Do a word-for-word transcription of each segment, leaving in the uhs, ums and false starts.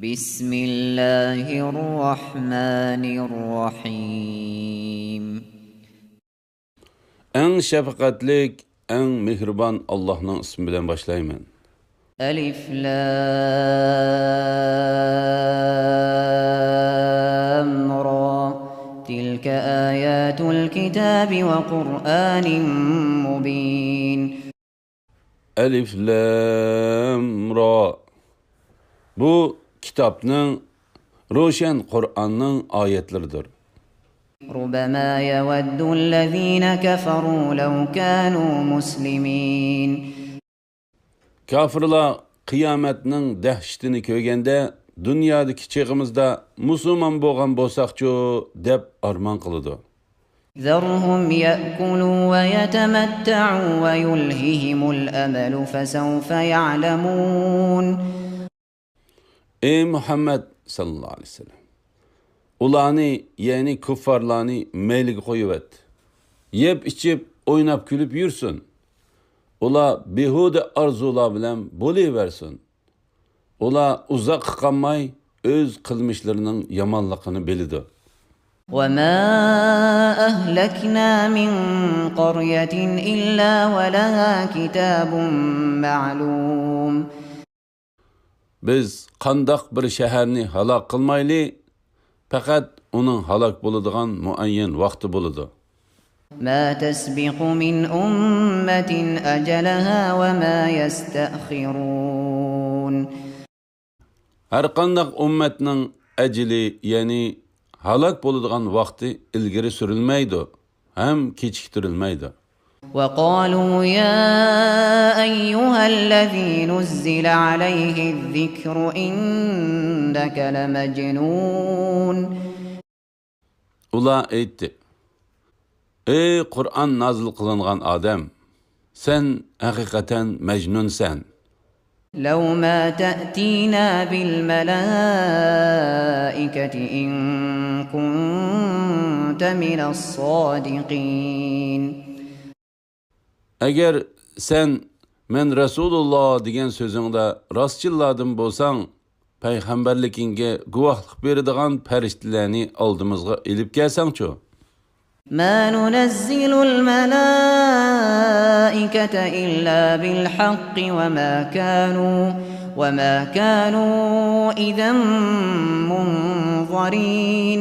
بسم الله الرحمن الرحيم. ئەڭ شەپقەتلىك، ئەڭ مېھرىبان ئاللاھنىڭ ئىسمى بىلەن باشلايمەن. ألف لام را. تلك آيات الكتاب وقرآن مبين. ئەلىف لام را. بۇ كىتابنىڭ، روشەن قۇرئاننىڭ ئايەتلىرىدۇر. ربما يود الذين كفروا لو كانوا مسلمين. كاپىرلار قىيامەتنىڭ دەھشىتىنى كۆرگەندە، دۇنيادىكى چېغىمىزدا مۇسۇلمان بولغان بولساقچۇ دەپ ئارمان قىلىدۇ. ذرهم يأكلوا ويتمتعوا ويلههم الأمل فسوف يعلمون. ئەي مۇھەممەد ساللاللاھۇ ئەلەيھى ۋەسەللەم، ئۇلارنى، يەنى كۇففارلارنى مەيلىگە قويۇۋەت. يەپ ئىچىپ، ئويناپ كۈلۈپ يۈرسۇن. ئۇلار بىھۇدە ئارزۇلار بىلەن بولۇۋەرسۇن. ئۇلار ئۇزاققا قالماي ئۆز قىلمىشلىرىنىڭ يامانلىقىنى بىلىدۇ. وما أهلكنا من قرية إلا ولها كتاب معلوم. بىز قانداق بىر شەھەرنى ھالاك قىلمايلى، پەقەت ئۇنىڭ ھالاك بولىدىغان مۇئەييەن ۋاقتى بولىدۇ. ما تسبق من أمة أجلها وما يستأخرون. ھەرقانداق ئۈممەتنىڭ ئەجىلى، يەنى ھالاك بولىدىغان ۋاقتى ئىلگىرى سۈرۈلمەيدۇ ھەم كېچىكتۈرۈلمەيدۇ. وقالوا يا أيها الذي نزل عليه الذكر إنك لمجنون. ئۇلار ئېيتتى: ئەي قۇرئان نازىل قىلىنغان ئادەم، سەن ھەقىقەتەن مەجنۇنسەن. لو ما تأتينا بالملائكة إن كنت من الصادقين. ئەگەر سەن «مەن رەسۇلۇللا» دېگەن سۆزۈڭدە راستچىللاردىن بولساڭ، پەيغەمبەرلىكىڭگە گۇۋاھلىق بېرىدىغان پەرىشتىلەرنى ئالدىمىزغا ئېلىپ كەلسەڭچۇ؟ ما ننزل الملائكة إلا بالحق وما كانوا، وما كانوا إذا منظرين.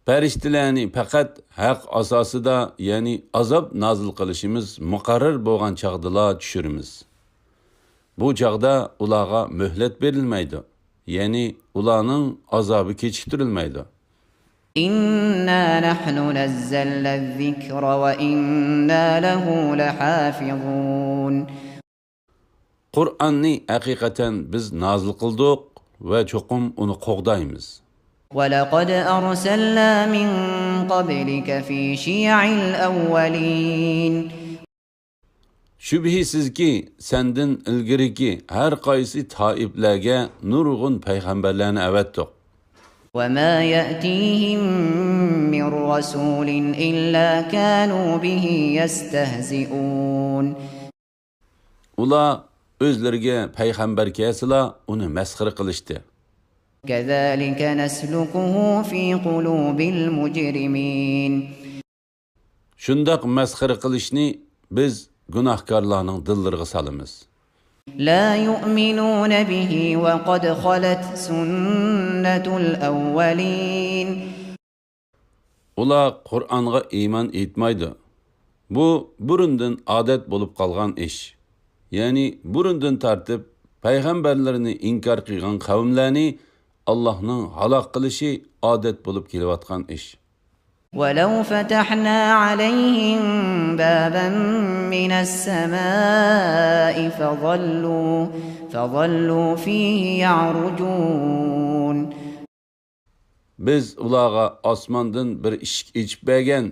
پەرىشتىلەرنى پەقەت ھەق ئاساسىدا، يەنى ئازاب نازىل قىلىشىمىز مۇقەررەر بولغان چاغدىلا چۈشۈرىمىز. بۇ چاغدا ئۇلارغا مۆھلەت بېرىلمەيدۇ، يەنى ئۇلارنىڭ ئازابى كېچىكتۈرۈلمەيدۇ. إنا نحن نزلنا الذكر وإنا له لحافظون. قۇرئاننى ھەقىقەتەن بىز نازىل قىلدۇق ۋە چوقۇم ئۇنى قوغدايمىز. ولقد أرسلنا من قبلك في شيع الأولين. شۈبھىسىزكى، سەندىن ئىلگىرىكى ھەر قايسى تائىپىلەرگە نۇرغۇن پەيغەمبەرلەرنى ئەۋەتتۇق. وما يأتيهم من رسول إلا كانوا به يستهزئون. ئۇلار ئۆزلىرىگە پەيغەمبەر كەلسىلا، ئۇنى مەسخىرە قىلىشتى. كذلك نسلكه في قلوب المجرمين. شۇنداق مەسخىرە قىلىشنى بىز گۇناھكارلارنىڭ دىللىرىغا سالىمىز. لا يؤمنون به وقد خلت سنة الأولين. ئۇلار قۇرئانغا ئىمان ئېيتمايدۇ. بۇ بۇرۇندىن ئادەت بولۇپ قالغان ئىش. يەنى بۇرۇندىن تارتىپ پەيغەمبەرلىرىنى ئىنكار قىلغان قەۋملەرنى ئاللاھنىڭ ھالاك قىلىشى ئادەت بولۇپ كېلىۋاتقان ئىش. ولو فتحنا عليهم بابا من السماء فظلوا، فظلوا فيه يعرجون. بىز ئۇلارغا ئاسماندىن بىر ئىشىك ئېچىپ بەرگەن،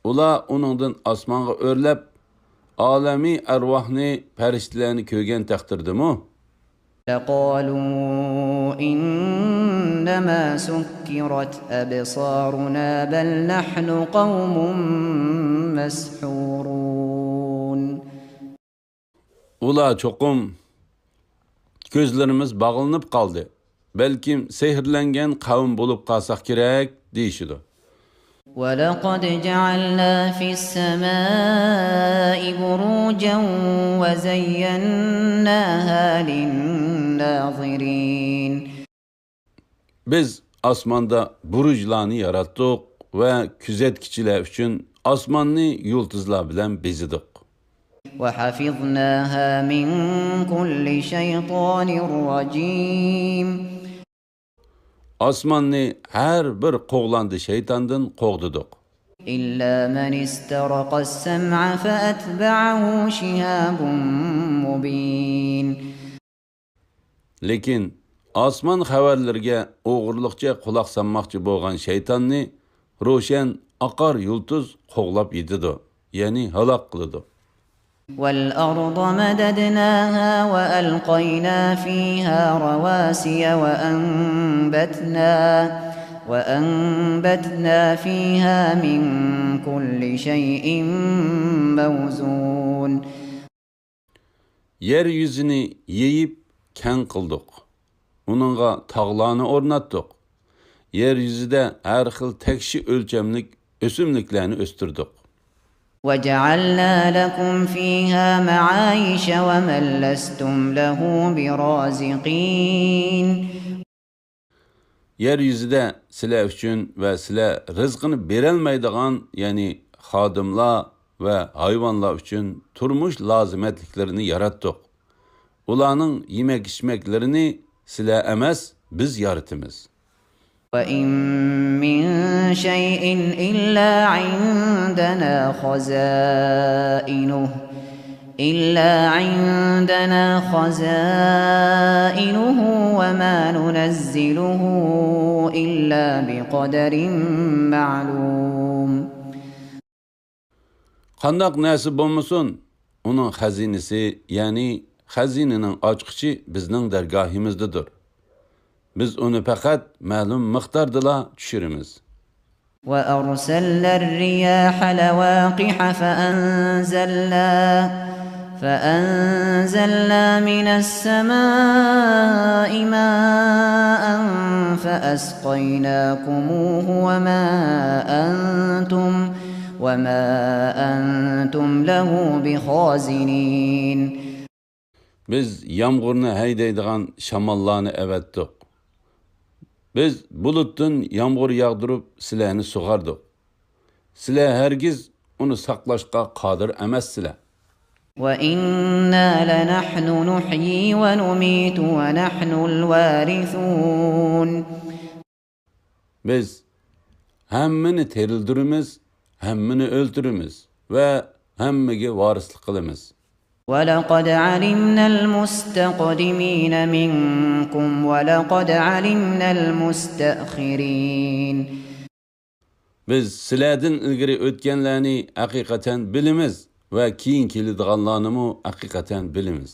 ئۇلار ئۇنىڭدىن ئاسمانغا ئۆرلەپ، ئالەمىي ئەرۋاھنى، پەرىشتىلەرنى كۆرگەن تەقدىردىمۇ، لقالوا إنما سكرت أبصارنا بل نحن قوم مسحورون. ئۇلار چوقۇم، كۆزلىرىمىز باغلىنىپ قالدى، بەلكىم سېھىرلەنگەن قەۋم بولۇپ قالساق كېرەك، دېيىشىدۇ. ولقد جعلنا في السماء بروجا وزيناها للناظرين. بىز ئاسماندا بۇرۇجلارنى ياراتتۇق ۋە كۆزەتكۈچىلەر ئۈچۈن ئاسماننى يۇلتۇزلار بىلەن بېزىدۇق. وحفظناها من كل شيطان رجيم. ئاسماننى ھەر بىر قوغلاندى شەيتاندىن قوغدىدۇق. إلا من استرق السمع فأتبعه شهاب مبين. لېكىن ئاسمان خەۋەرلىرىگە ئوغرىلىقچە قۇلاق سالماقچى بولغان شەيتاننى روشەن ئاقار يۇلتۇز قوغلاپ يېتىدۇ، يەنى ھالاك قىلىدۇ. والأرض مددناها وألقينا فيها رواسي وأنبتنا، وأنبتنا فيها من كل شيء موزون. يەر يۈزىنى يېيىپ كەڭ قىلدۇق. ئۇنىڭغا تاغلارنى ئورناتتۇق. يەر يۈزىدە ھەر خىل تەكشى ئۆلچەملىك ئۆسۈملۈكلەرنى ئۆستۈردۇق. وجعلنا لكم فيها معايش ومن لستم له برازقين. يەر يۈزىدە سىلەر ئۈچۈن ۋە سىلەر رىزقىنى بېرەلمەيدىغان، يەنى خادىملار ۋە ھايۋانلار ئۈچۈن تۇرمۇش لازىمەتلىكلىرىنى ياراتتۇق. ئۇلارنىڭ يېمەك-ئىچمەكلىرىنى سىلەر ئەمەس، بىز يارىتىمىز. وإن من شيء إلا عندنا خزائنه، إلا عندنا خزائنه وما ننزله إلا بقدر معلوم. قانداق نەرسە بولمىسۇن، ئۇنىڭ خەزىنىسى، يەنى خەزىنىنىڭ ئاچقۇچى بىزنىڭ دەرگاھىمىزدىدۇر. بىز ئۇنى پەقەت مەلۇم مىقداردىلا چۈشۈرىمىز. وأرسلنا الرياح لواقح فأنزلنا، فأنزلنا من السماء ماء فأسقيناكموه وما أنتم، وما أنتم له بخازنين. بىز يامغۇرنى ھەيدەيدىغان شاماللارنى ئەۋەتتۇق. بىز بۇلۇتتىن يامغۇر ياغدۇرۇپ، سىلەرنى سۇغاردۇق. سىلەر ھەرگىز ئۇنى ساقلاشقا قادىر ئەمەسسىلەر. وإنا لنحن نحيي ونميت ونحن الوارثون. بىز ھەممىنى تىرىلدۈرىمىز، ھەممىنى ئۆلتۈرىمىز ۋە ھەممىگە ۋارىسلىق قىلىمىز. ولقد علمنا المستقدمين منكم ولقد علمنا المستأخرين. بىز سىلەردىن ئىلگىرى ئۆتكەنلەرنى ھەقىقەتەن بىلىمىز ۋە كېيىن كېلىدىغانلارنىمۇ ھەقىقەتەن بىلىمىز.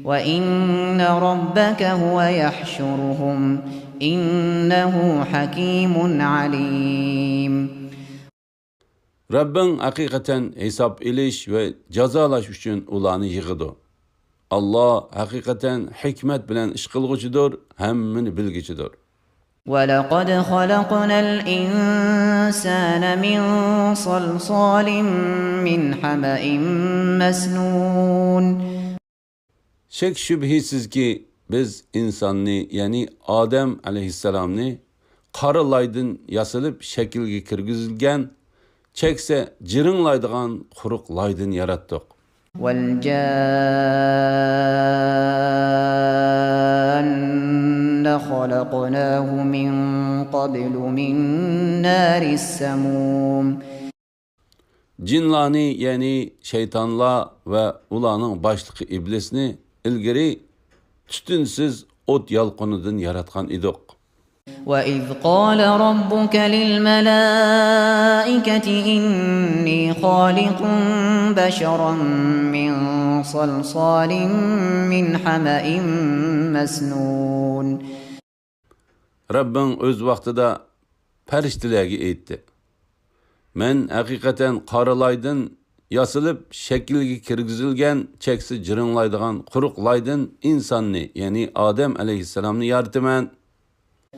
وإن ربك هو يحشرهم إنه حكيم عليم. رەببىڭ ھەقىقەتەن ھېساب ئېلىش ۋە جازالاش ئۈچۈن ئۇلارنى يىغىدۇ. ئاللا ھەقىقەتەن ھېكمەت بىلەن ئىش قىلغۇچىدۇر، ھەممىنى بىلگۈچىدۇر. ولقد خلقنا الإنسان من صلصال من حمإ مسنون. شەك-شۈبھىسىزكى، بىز ئىنساننى، يەنى ئادەم ئەلەيھىسسالامنى قارا لايدىن ياسىلىپ شەكىلگە كىرگۈزۈلگەن، چەكسە جىرىڭلايدىغان قۇرۇق لايدىن ياراتتۇق. والجان خلقناه من قبل من نار السموم. جىنلارنى، يەنى شەيتانلار ۋە ئۇلارنىڭ باشلىقى ئىبلىسنى ئىلگىرى تۈتۈنسىز ئوت يالقۇنىدىن ياراتقان ئىدۇق. وإذ قال ربك للملائكة إني خالق بشرا من صلصال من حمإ مسنون. رەببىڭ ئۆز ۋاقتىدا پەرىشتىلەرگە ئېيتتى، مەن ھەقىقەتەن قارا لايدىن ياسىلىپ شەكىلگە كىرگۈزۈلگەن چەكسىز جىرىڭلايدىغان قۇرۇق لايدىن ئىنساننى، يەنى ئادەم ئەلەيھىسسالامنى يارىتىمەن.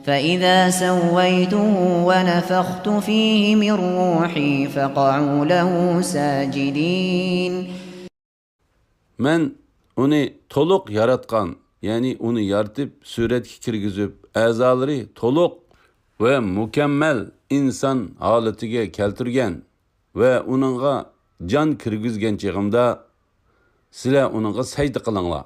فإذا سويته ونفخت فيه من روحي فقعوا له ساجدين. مەن ئۇنى تولۇق ياراتقان، يەنى ئۇنى يارىتىپ، سۈرەتكە كىرگۈزۈپ، ئەزالىرى تولۇق ۋە مۇكەممەل ئىنسان ھالىتىگە كەلتۈرگەن ۋە ئۇنىڭغا جان كىرگۈزگەن چېغىمدا، سىلەر ئۇنىڭغا سەجدە قىلىڭلار.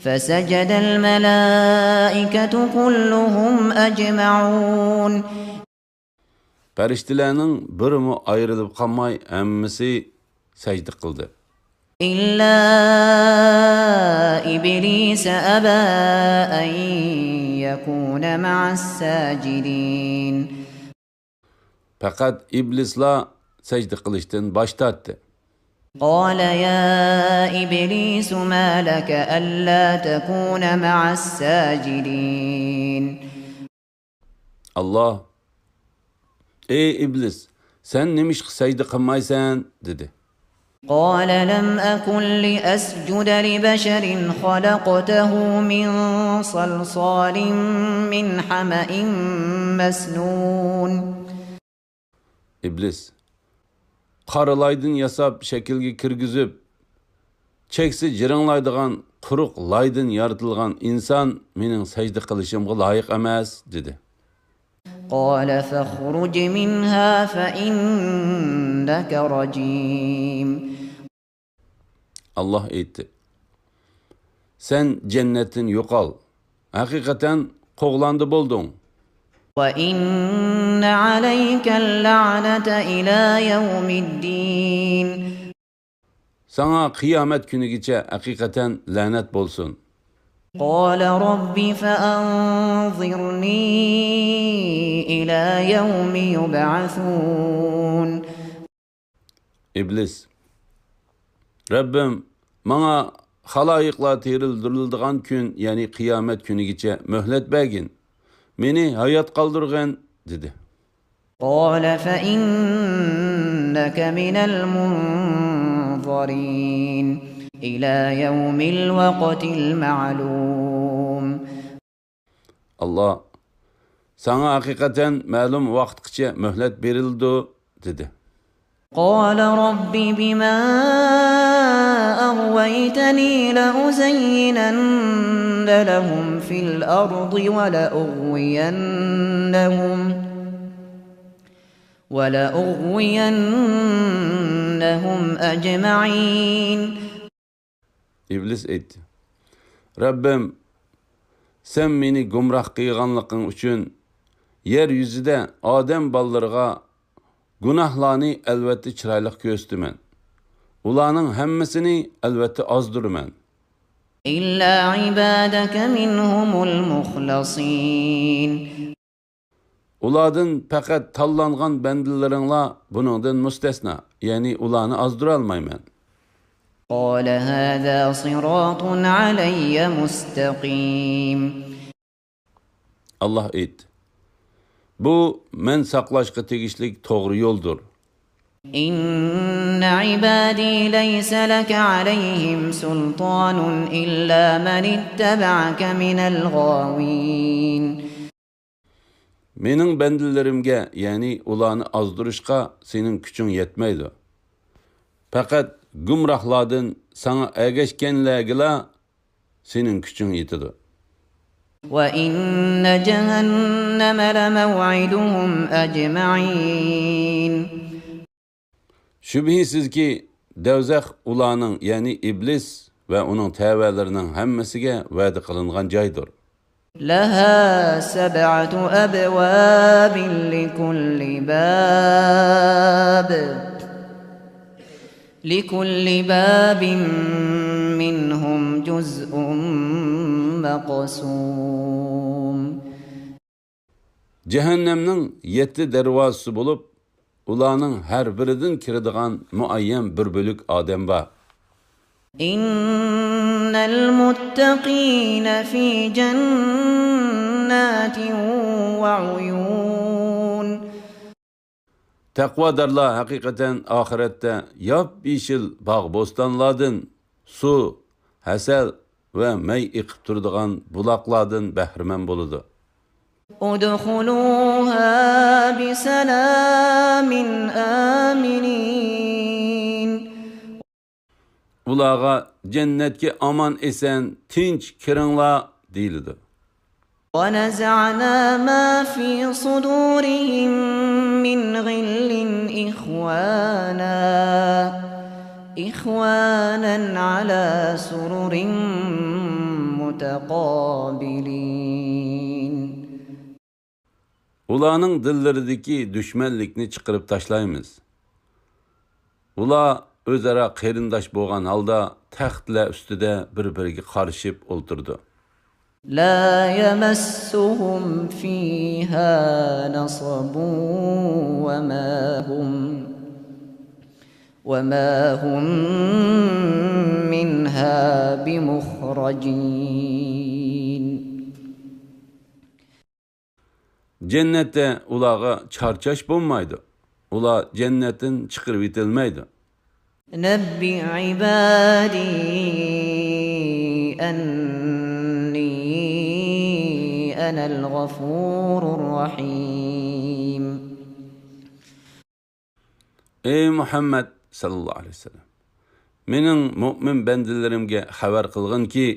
فسجد الملائكة كلهم أجمعون. پەرىشتىلەرنىڭ بىرىمۇ ئايرىلىپ قالماي ھەممىسى سەجدە قىلدى. إلا إبليس أبى أن يكون مع الساجدين. پەقەت ئىبلىسلا سەجدە قىلىشتىن باش تارتتى. قال يا إبليس ما لك ألا تكون مع الساجدين. ئاللا، ئەي ئىبلىس، سەن نېمىشقا سەجدە قىلمايسەن؟ دېدى. قال لم أكن لأسجد لبشر خلقته من صلصال من حمأ مسنون. ئىبلىس، قارا لايدىن ياساپ شەكىلگە كىرگۈزۈپ، چەكسە جىرىڭلايدىغان قۇرۇق لايدىن يارىتىلغان ئىنسان مېنىڭ سەجدە قىلىشىمغا لايىق ئەمەس، دېدى. قال فاخرج منها فإنك رجيم. ئاللا ئېيتتى، سەن جەننەتتىن يوقال، ھەقىقەتەن قوغلاندى بولدۇڭ. وإن عليك اللعنة إلى يوم الدين. ساڭا قىيامەت كۈنىگىچە ھەقىقەتەن لەنەت بولسۇن. قال رب فأنظرني إلى يوم يبعثون. ئىبلىس، رەببىم، ماڭا خالايىقلار تىرىلدۈرۈلىدىغان كۈن، يەنى قىيامەت كۈنىگىچە مۆھلەت بەرگىن، مېنى ھايات قالدۇرغىن، دېدى. قال فإنك من المنظرين إلى يوم الوقت المعلوم. ئاللا، ساڭا ھەقىقەتەن مەلۇم ۋاقىتقىچە مۆھلەت بېرىلىدۇ، دېدى. قال رب بما أغويتني لأزينن لهم في الأرض ولأغوينهم ولأغوينهم أجمعين. ئىبلىس ئېيتتى، رەببىم، سەن مېنى گۇمراھ قىلغانلىقىڭ ئۈچۈن يەر يۈزىدە ئادەم بالىلىرىغا گۇناھلارنى ئەلۋەتتە چىرايلىق كۆرسىتىمەن. ئۇلارنىڭ ھەممىسىنى ئەلۋەتتە ئازدۇرىمەن. إلا عبادك منهم المخلصين. ئۇلاردىن پەقەت تاللانغان بەندىلىرىڭلار بۇنىڭدىن مۇستەسنا، يەنى ئۇلارنى ئازدۇرالمايمەن. قال هذا صراط علي مستقيم. ئاللا ئېيتتى، بۇ مەن ساقلاشقا تېگىشلىك توغرا يولدۇر. إن عبادي ليس لك عليهم سلطان إلا من اتبعك من الغاوين. مېنىڭ بەندىلىرىمگە، يەنى ئۇلارنى ئازدۇرۇشقا سېنىڭ كۈچۈڭ يەتمەيدۇ. پەقەت گۇمراھلاردىن ساڭا ئەگەشكەنلەرگىلا سېنىڭ كۈچۈڭ يېتىدۇ. وإن جهنم لموعدهم أجمعين. شۈبھىسىزكى، دەۋزەخ ئۇلارنىڭ، يەنى ئىبلىس ۋە ئۇنىڭ تەۋەلىرىنىڭ ھەممىسىگە ۋەدە قىلىنغان جايدۇر. لها سبعة أبواب لكل باب لكل باب منهم جزء مقسوم. جەھەننەمنىڭ يەتتە دەرۋازىسى بولۇپ، ئۇلارنىڭ ھەر بىرىدىن كىرىدىغان مۇئەييەن بىر بۆلۈك ئادەم بار. إن المتقين في جنات وعيون. تەقۋادارلار ھەقىقەتەن ئاخىرەتتە ياپيېشىل باغ-بوستانلاردىن، سۇ، ھەسەل ۋە مەي ئېقىپ تۇرىدىغان بۇلاقلاردىن بەھرىمەن بولىدۇ. ادخلوها بسلام آمنين. ئۇلارغا جەننەتكە ئامان-ئېسەن، تىنچ كىرىڭلار دېيىلىدۇ. ونزعنا ما في صدورهم من غل إخوانا، إخوانا على سرر متقابلين. ئۇلارنىڭ دىللىرىدىكى دۈشمەنلىكنى چىقىرىپ تاشلايمىز. ئۇلار ئۆزئارا قېرىنداش بولغان ھالدا تەختلەر ئۈستىدە بىر-بىرىگە قارىشىپ ئولتۇرىدۇ. لا يمسهم فيها نصب وما هم، وما هم منها بمخرجين. جەننەتتە ئۇلارغا چارچاش بولمايدۇ. ئۇلار جەننەتتىن چىقىرىۋېتىلمەيدۇ. نبئ عبادي أني أنا الغفور الرحيم. ئەي مۇھەممەد ساللاللاھۇ ئەلەيھى ۋەسەللەم، مېنىڭ مۆمىن بەندىلىرىمگە خەۋەر قىلغىنكى،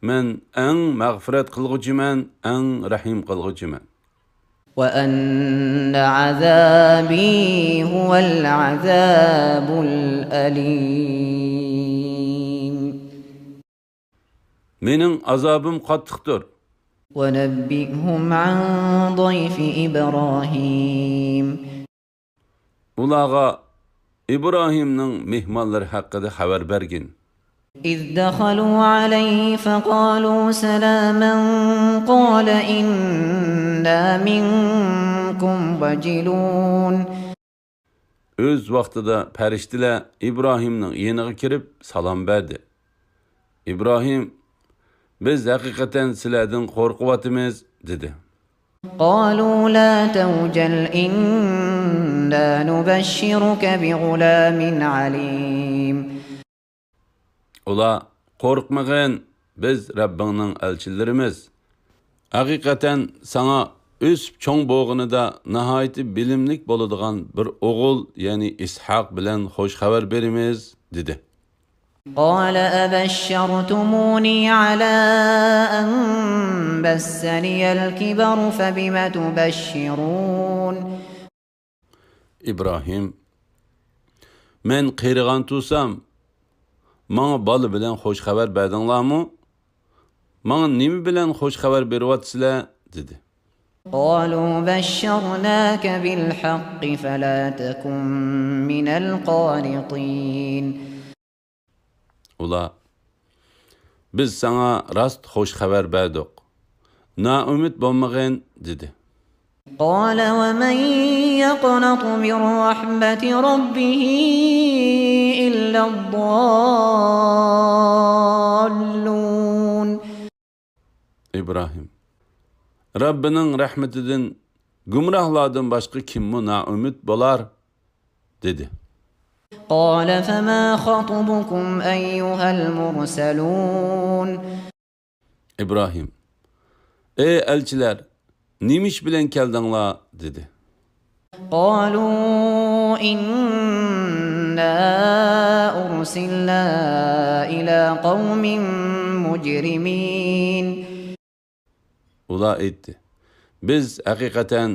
مەن ئەڭ مەغپىرەت قىلغۇچىمەن، ئەڭ رەھىم قىلغۇچىمەن. وأن عذابي هو العذاب الأليم. مېنىڭ ئازابىم قاتتىقتۇر. ونبئهم عن ضيف إبراهيم. ئۇلارغا ئىبراھىمنىڭ مېھمانلىرى ھەققىدە خەۋەر بەرگىن. إذ دخلوا عليه فقالوا سلاما قال إنا منكم وجلون. ئۆز ۋاقتىدا پەرىشتىلەر ئىبراھىمنىڭ يېنىغا كىرىپ سالام بەردى. ئىبراھىم، بىز ھەقىقەتەن سىلەردىن قورقۇۋاتىمىز، دېدى. قالوا لا توجل إنا نبشرك بغلام عليم. ئۇلار، قورقمىغىن، بىز رەببىڭنىڭ ئەلچىلىرىمىز. ھەقىقەتەن ساڭا ئۆسۈپ چوڭ بولغىنىدا ناھايىتى بىلىملىك بولىدىغان بىر ئوغۇل، يەنى ئىسھاق بىلەن خوش خەۋەر بېرىمىز، دېدى. قال أبشرتموني على أن مسني الكبر فبم تبشرون. ئىبراھىم، مەن قېرىغان تۇرسام، ماڭا بالا بىلەن خوش خەۋەر بەردىڭلارمۇ؟ ماڭا نېمە بىلەن خوش خەۋەر بېرىۋاتىسىلەر؟ دېدى. قالوا بشرناك بالحق فلا تكن من القانطين. ئۇلار، بىز ساڭا راست خوش خەۋەر بەردۇق. نائۈمىد بولمىغىن، دېدى. قال ومن يقنط من رحمة ربه إلا الضالون. ئىبراھىم، رەببىنىڭ رەھمىتىدىن گۇمراھلاردىن باشقا كىممۇ نائۈمىد بولار؟ دېدى. قال فما خطبكم أيها المرسلون. ئىبراھىم، ئەي ئەلچىلەر، نېمە ئىش بىلەن كەلدىڭلار؟ دېدى. قالوا إنا أرسلنا إلى قوم مجرمين. ئۇلار ئېيتتى، بىز ھەقىقەتەن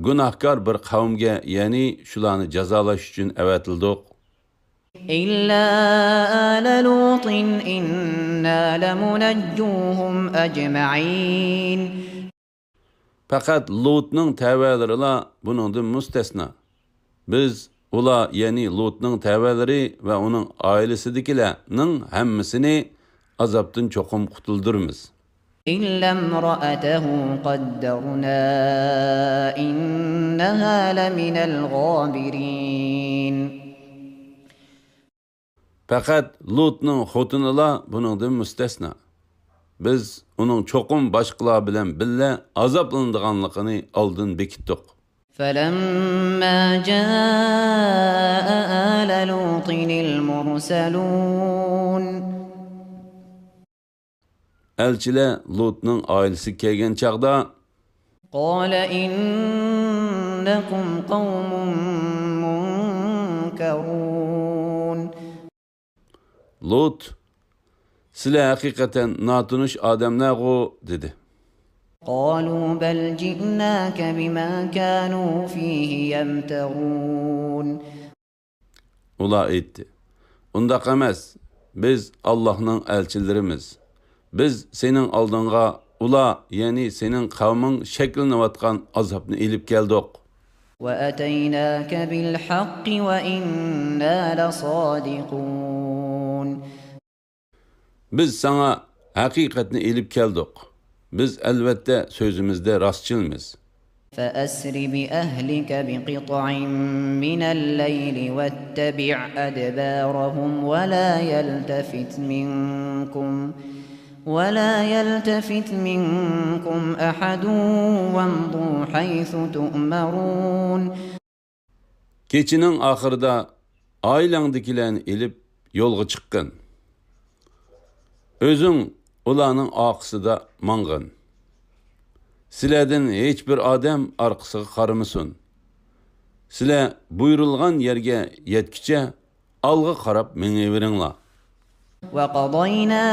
گۇناھكار بىر قەۋمگە، يەنى شۇلارنى جازالاش ئۈچۈن ئەۋەتىلدۇق. إلا آل لوط إنا لمنجوهم أجمعين. پەقەت لۇتنىڭ تەۋەلىرىلا بۇنىڭدىن مۇستەسنا. بىز ئۇلار، يەنى لۇتنىڭ تەۋەلىرى ۋە ئۇنىڭ ئائىلىسىدىكىلەرنىڭ ھەممىسىنى ئازابتىن چوقۇم قۇتۇلدۇرىمىز. إلا امرأته قدرنا إنها لمن الغابرين. پەقەت لۇتنىڭ خوتۇنىلا بۇنىڭدىن مۇستەسنا. بىز ئۇنىڭ چوقۇم باشقىلار بىلەن بىللە ئازابلىنىدىغانلىقىنى ئالدىن بېكىتتۇق. فلما جاء آل لوط المرسلون. ئەلچىلەر لۇتنىڭ ئائىلىسىگە كەلگەن چاغدا، قال إنكم قوم منكرون. لۇت، سىلەر ھەقىقەتەن ناتونۇش ئادەملەرغۇ، دېدى. قالوا بل جئناك بما كانوا فيه يمترون. ئۇلار ئېيتتى، ئۇنداق ئەمەس، بىز ئاللاھنىڭ ئەلچىلىرىمىز. بىز سېنىڭ ئالدىڭغا ئۇلار، يەنى سېنىڭ قەۋمىڭ شەكىللىنىۋاتقان ئازابنى ئېلىپ كەلدۇق. وأتيناك بالحق وإنا لصادقون. بىز ساڭا ھەقىقەتنى ئېلىپ كەلدۇق. بىز ئەلۋەتتە سۆزىمىزدە راستچىلمىز. فأسر بأهلك بقطع من الليل واتبع أدبارهم ولا يلتفت منكم ولا يلتفت منكم أحد وامضوا حيث تؤمرون. كېچىنىڭ ئاخىرىدا ئائىلەڭدىكىلەرنى ئېلىپ يولغا چىققىن. ئۆزۈڭ ئۇلارنىڭ ئارقىسىدا ماڭغىن. سىلەردىن ھېچبىر ئادەم ئارقىسىغا قارىمىسۇن. سىلەر بۇيرۇلغان يەرگە يەتكۈچە ئالغا قاراپ مېڭىۋېرىڭلار. وقضينا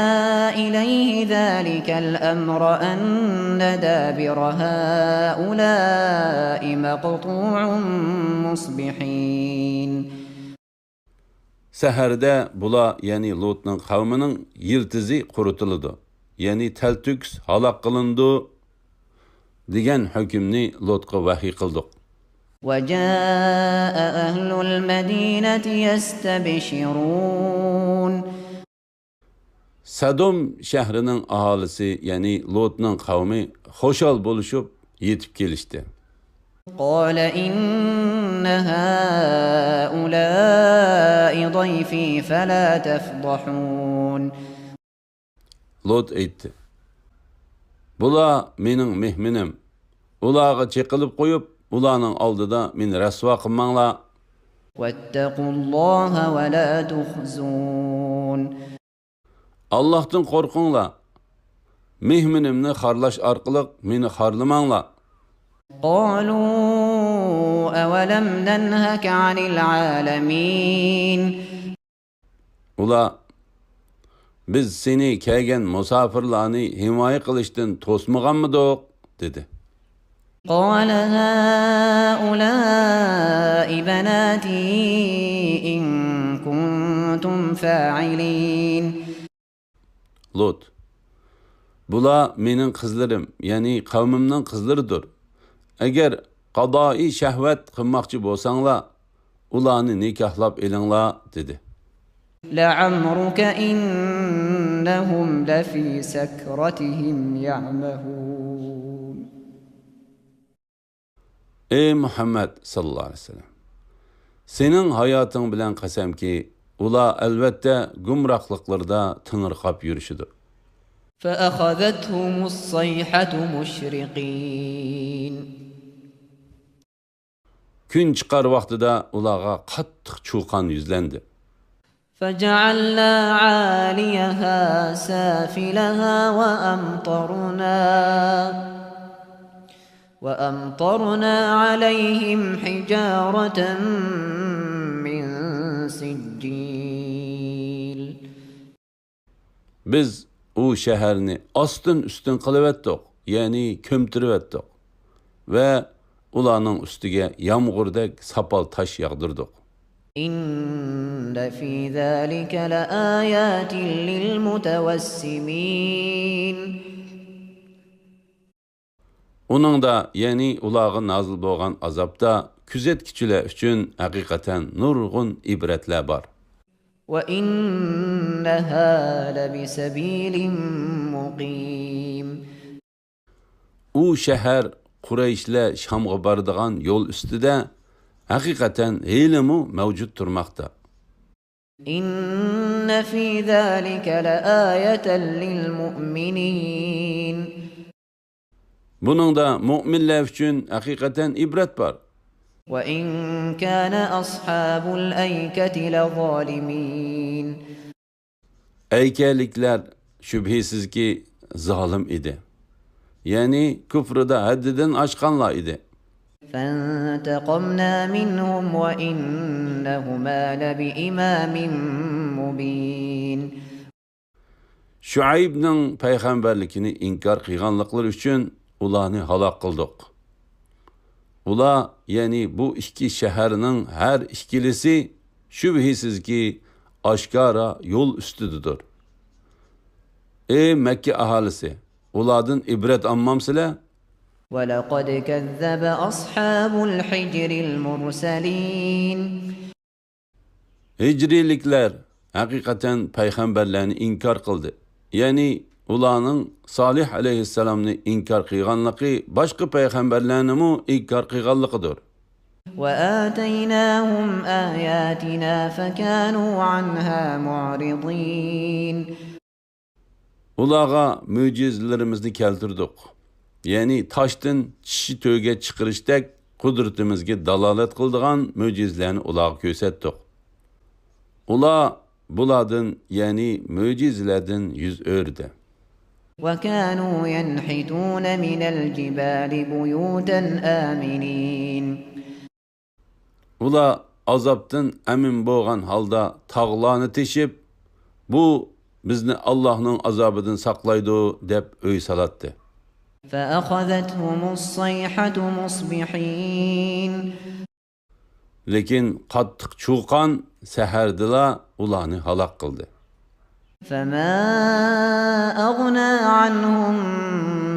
إليه ذلك الأمر أن دابر هؤلاء مقطوع مصبحين. سەھەردە بۇلار، يەنى لۇتنىڭ قەۋمىنىڭ يىلتىزى قۇرۇتۇلىدۇ، يەنى تەلتۆكۈس ھالاك قىلىنىدۇ، دېگەن ھۆكۈمنى لۇتقا ۋەھىي قىلدۇق. وجاء أهل المدينة يستبشرون. سەدوم شەھىرىنىڭ ئاھالىسى، يەنى لۇتنىڭ قەۋمى خۇشال بولۇشۇپ يېتىپ كېلىشتى. قال إن هؤلاء ضيفي فلا تفضحون. لۇت ئېيتتى، بۇلار مېنىڭ مېھمىنىم. ئۇلارغا چېقىلىپ قويۇپ، ئۇلارنىڭ ئالدىدا مېنى رەسۋا قىلماڭلار. واتقوا الله ولا تخزون. ئاللاھتىن قورقۇڭلار. مېھمىنىمنى خارلاش ئارقىلىق مېنى خارلىماڭلار. قالوا أولم ننهك عن العالمين. ئۇلار، بىز سېنى كەلگەن مۇساپىرلارنى ھىمايە قىلىشتىن توسمىغانمىدۇق؟ دېدى. قال هؤلاء بناتي إن كنتم فاعلين. لۇت، بۇلار مېنىڭ قىزلىرىم، يەنى قەۋمىمنىڭ قىزلىرىدۇر. ئەگەر قازائىي شەھۋەت قىلماقچى بولساڭلار، ئۇلارنى نىكاھلاپ ئېلىڭلار، دېدى. لعمرك إنهم لفي سكرتهم يعمهون. ئەي مۇھەممەد ساللاللاھۇ ئەلەيھى ۋەسەللەم، سېنىڭ ھاياتىڭ بىلەن قەسەمكى، ئۇلار ئەلۋەتتە گۇمراھلىقلىرىدا تېڭىرقاپ يۈرۈشىدۇ. فأخذتهم الصيحة مشرقين. كۈن چىقار ۋاقتىدا ئۇلارغا قاتتىق چۇقان يۈزلەندى. فجعلنا عاليها سافلها وأمطرنا وأمطرنا عليهم حجارة من سجيل. بىز ئۇ شەھەرنى ئاستىن ئۈستۈن قىلىۋەتتۇق، يەنى كۆمتۈرۈۋەتتۇق ۋە ئۇلارنىڭ ئۈستىگە يامغۇردەك ساپال تاش ياغدۇردۇق. إن في ذلك لآيات للمتوسمين. ئۇنىڭدا، يەنى ئۇلارغا نازىل بولغان ئازابتا كۆزەتكۈچىلەر ئۈچۈن ھەقىقەتەن نۇرغۇن ئىبرەتلەر بار. وإنها لبسبيل مقيم. ئۇ شەھەر قۇرەيشلەر شامغا بارىدىغان يول ئۈستىدە ھەقىقەتەن ھېلىمۇ مەۋجۇت تۇرماقتا. إن في ذلك لآية للمؤمنين. بۇنىڭدا مۆمىنلەر ئۈچۈن ھەقىقەتەن ئىبرەت بار. وإن كان أصحاب الأيكة لظالمين. ئەيكەلىكلەر شۈبھىسىزكى زالىم ئىدى. يەنى كۇفرىدا ھەددىدىن ئاشقانلار ئىدى. فانتقمنا منهم وإنهما لبإمام مبين. شۇئەيبنىڭ پەيغەمبەرلىكىنى ئىنكار قىلغانلىقلىرى ئۈچۈن ئۇلارنى ھالاك قىلدۇق. ئۇلار، يەنى بۇ ئىككى شەھەرنىڭ ھەر ئىككىلىسى شۈبھىسىزكى ئاشكارا يول ئۈستىدىدۇر. ئەي مەككە ئاھالىسى، ئۇلاردىن ئىبرەت ئالمامسىلەر؟ ولقد كذب أصحاب الحجر المرسلين. ھىجرىيلىكلەر ھەقىقەتەن پەيغەمبەرلەرنى ئىنكار قىلدى. يەنى ئۇلارنىڭ سالىھ ئەلەيھىسسالامنى ئىنكار قىلغانلىقى باشقا پەيغەمبەرلەرنىمۇ ئىنكار قىلغانلىقىدۇر. وآتيناهم آياتنا فكانوا عنها معرضين. ئۇلارغا مۆجىزىلىرىمىزنى كەلتۈردۇق. يەنى تاشتىن چىشى تۆگە چىقىرىشتەك قۇدرىتىمىزگە دالالەت قىلىدىغان مۆجىزىلەرنى ئۇلارغا كۆرسەتتۇق. ئۇلار بۇلاردىن، يەنى مۆجىزىلەردىن يۈز ئۆرۈدى. وكانوا ينحتون من الجبال بيوتا آمنين. ئۇلار ئازابتىن ئەمىن بولغان ھالدا تاغلارنى تېشىپ، بۇ بىزنى ئاللاھنىڭ ئازابىدىن ساقلايدۇ، دەپ ئۆي سالاتتى. فأخذتهم الصيحة مصبحين. لېكىن قاتتىق چۇقان سەھەردىلا ئۇلارنى ھالاك قىلدى. فما أغنى عنهم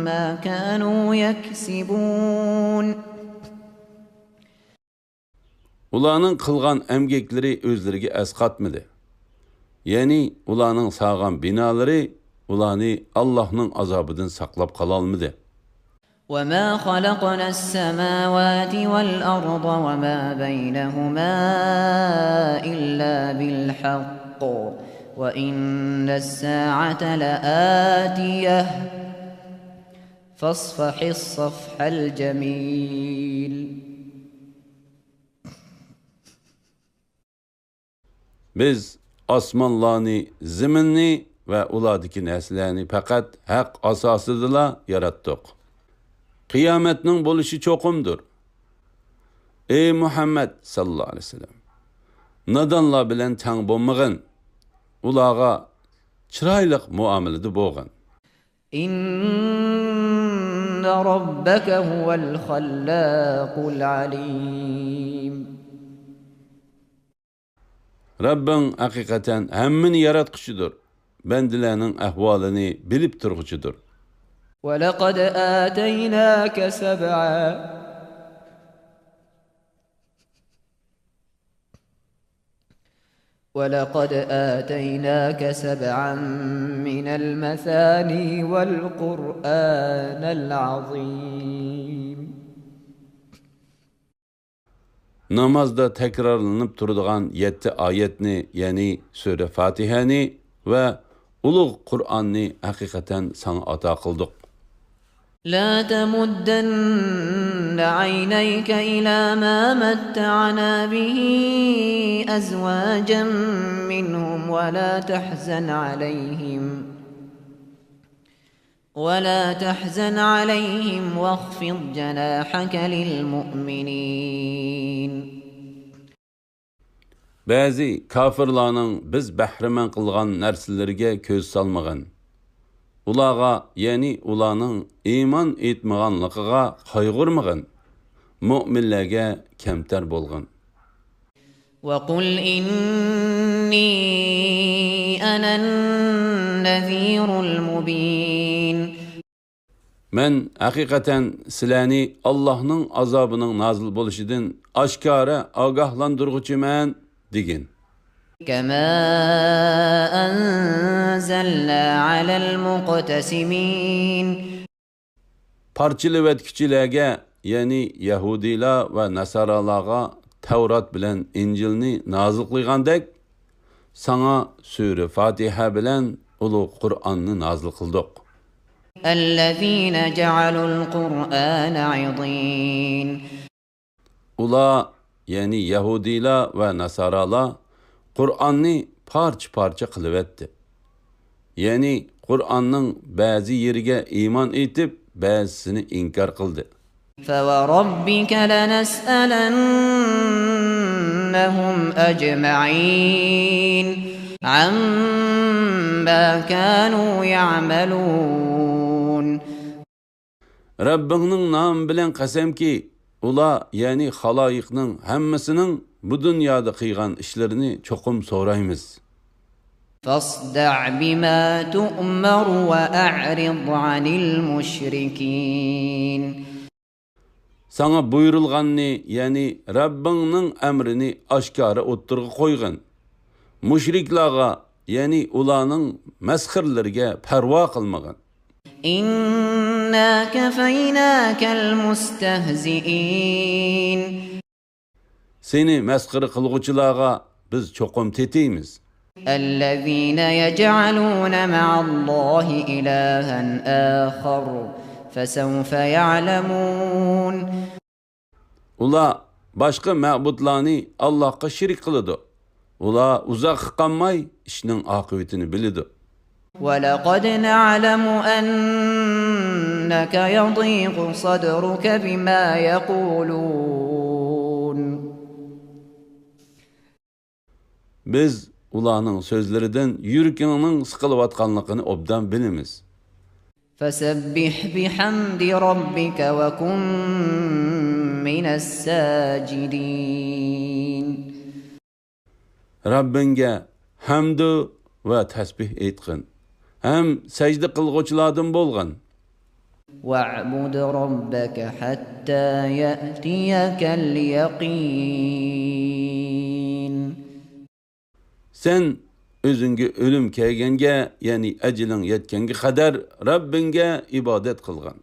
ما كانوا يكسبون. ئۇلارنىڭ قىلغان ئەمگەكلىرى ئۆزلىرىگە ئەسقاتمىدى. يەنى ئۇلارنىڭ سالغان بىنالىرى ئۇلارنى ئاللاھنىڭ ئازابىدىن ساقلاپ قالالمىدى. وما خلقنا السماوات والأرض وما بينهما إلا بالحق وإن الساعة لآتية فاصفح الصفح الجميل. بىز ئاسمانلارنى، زېمىننى ۋە ئۇلاردىكى نەرسىلەرنى پەقەت ھەق ئاساسىدىلا ياراتتۇق. قىيامەتنىڭ بولۇشى چوقۇمدۇر. ئەي مۇھەممەد ساللاللاھۇ ئەلەيھى ۋەسەللەم، نادانلار بىلەن تەڭ بولمىغىن، ئۇلارغا چىرايلىق مۇئامىلىدە بولغىن. إن ربك هو الخلاق العليم. رەببىڭ ھەقىقەتەن ھەممىنى ياراتقۇچىدۇر، بەندىلەرنىڭ ئەھۋالىنى بىلىپ تۇرغۇچىدۇر. ولقد آتيناك سبعا ولقد آتيناك سبعا من المثاني والقرآن العظيم. نامازدا تەكرارلىنىپ تۇرىدىغان يەتتە ئايەتنى، يەنى سۈرە فاتىھەنى ۋە ئۇلۇغ قۇرئاننى ھەقىقەتەن ساڭا ئاتا قىلدۇق. لا تمدن عينيك إلى ما متعنا به أزواجا منهم ولا تحزن عليهم ولا تحزن عليهم واخفض جناحك للمؤمنين. بەزى كاپىرلارنىڭ بىز بەھرىمەن قىلغان نەرسىلىرىگە كۆز سالمىغىن. ئۇلارغا، يەنى ئۇلارنىڭ ئىمان ئېيتمىغانلىقىغا قايغۇرمىغىن. مۆمىنلەرگە كەمتەر بولغىن. وقل إني أنا النذير المبين. مەن ھەقىقەتەن سىلەرنى ئاللاھنىڭ ئازابىنىڭ نازىل بولۇشىدىن ئاشكارا ئاگاھلاندۇرغۇچىمەن، دېگىن. كما أنزلنا على المقتسمين. پارچىلىۋەتكۈچىلەرگە، يەنى يەھۇدىيلار ۋە ناسارالارغا تەۋرات بىلەن ئىنجىلنى نازىل قىلغاندەك، ساڭا سۈرە فاتىھە بىلەن ئۇلۇغ قۇرئاننى نازىل قىلدۇق. الذين جعلوا القرآن عضين. ئۇلار، يەنى يەھۇدىيلار ۋە ناسارالار قۇرئاننى پارچە-پارچە قىلىۋەتتى. يەنى قۇرئاننىڭ بەزى يېرىگە ئىمان ئېيتىپ، بەزىسىنى ئىنكار قىلدى. فَوَرَبِّكَ لَنَسْأَلَنَّهُمْ أَجْمَعِينَ عَمَّا كَانُوا يَعْمَلُونَ. رەببىڭنىڭ نامى بىلەن قەسەمكى، ئۇلار، يەنى خالايىقنىڭ ھەممىسىنىڭ بۇ دۇنيادا قىلغان ئىشلىرىنى چوقۇم سورايمىز. فَاصْدَعْ بِمَا تُؤْمَرُ وَأَعْرِضْ عَنِ الْمُشْرِكِينَ. ساڭا بۇيرۇلغاننى، يەنى رەببىڭنىڭ ئەمرىنى ئاشكارا ئوتتۇرىغا قويغىن. مۇشرىكلارغا، يەنى ئۇلارنىڭ مەسخىرىلىرىگە پەرۋا قىلمىغىن. إِنَّا كَفَيْنَاكَ الْمُسْتَهْزِئِينَ. سېنى مەسخىرە قىلغۇچىلارغا بىز چوقۇم تېتىيمىز. الَّذِينَ يَجْعَلُونَ مَعَ اللَّهِ إِلَٰهًا آخَرَ فَسَوْفَ يَعْلَمُونَ. ئۇلار باشقا مەبۇدلارنى ئاللاھقا شېرىك قىلىدۇ. ئۇلار ئۇزاققا قالماي ئىشنىڭ ئاقىۋىتىنى بىلىدۇ. وَلَقَدْ نَعْلَمُ أَنَّكَ يَضِيقُ صَدْرُكَ بِمَا يَقُولُونَ. بىز ئۇلارنىڭ سۆزلىرىدىن يۈرىكىڭنىڭ سىقىلىۋاتقانلىقىنى ئوبدان بىلىمىز. فَسَبِّحْ بِحَمْدِ رَبِّكَ وَكُن مِّنَ السَّاجِدِينَ. رەببىڭگە ھەمدۇ ۋە تەسبىھ ئېيتقىن، ھەم سەجدە قىلغۇچىلاردىن بولغىن. وَاعْبُدْ رَبَّكَ حَتَّىٰ يَأْتِيَكَ الْيَقِينُ. سەن ئۆزۈڭگە ئۆلۈم كەلگەنگە، يەنى ئەجىلىڭ يەتكەنگە قەدەر رەببىڭگە ئىبادەت قىلغىن.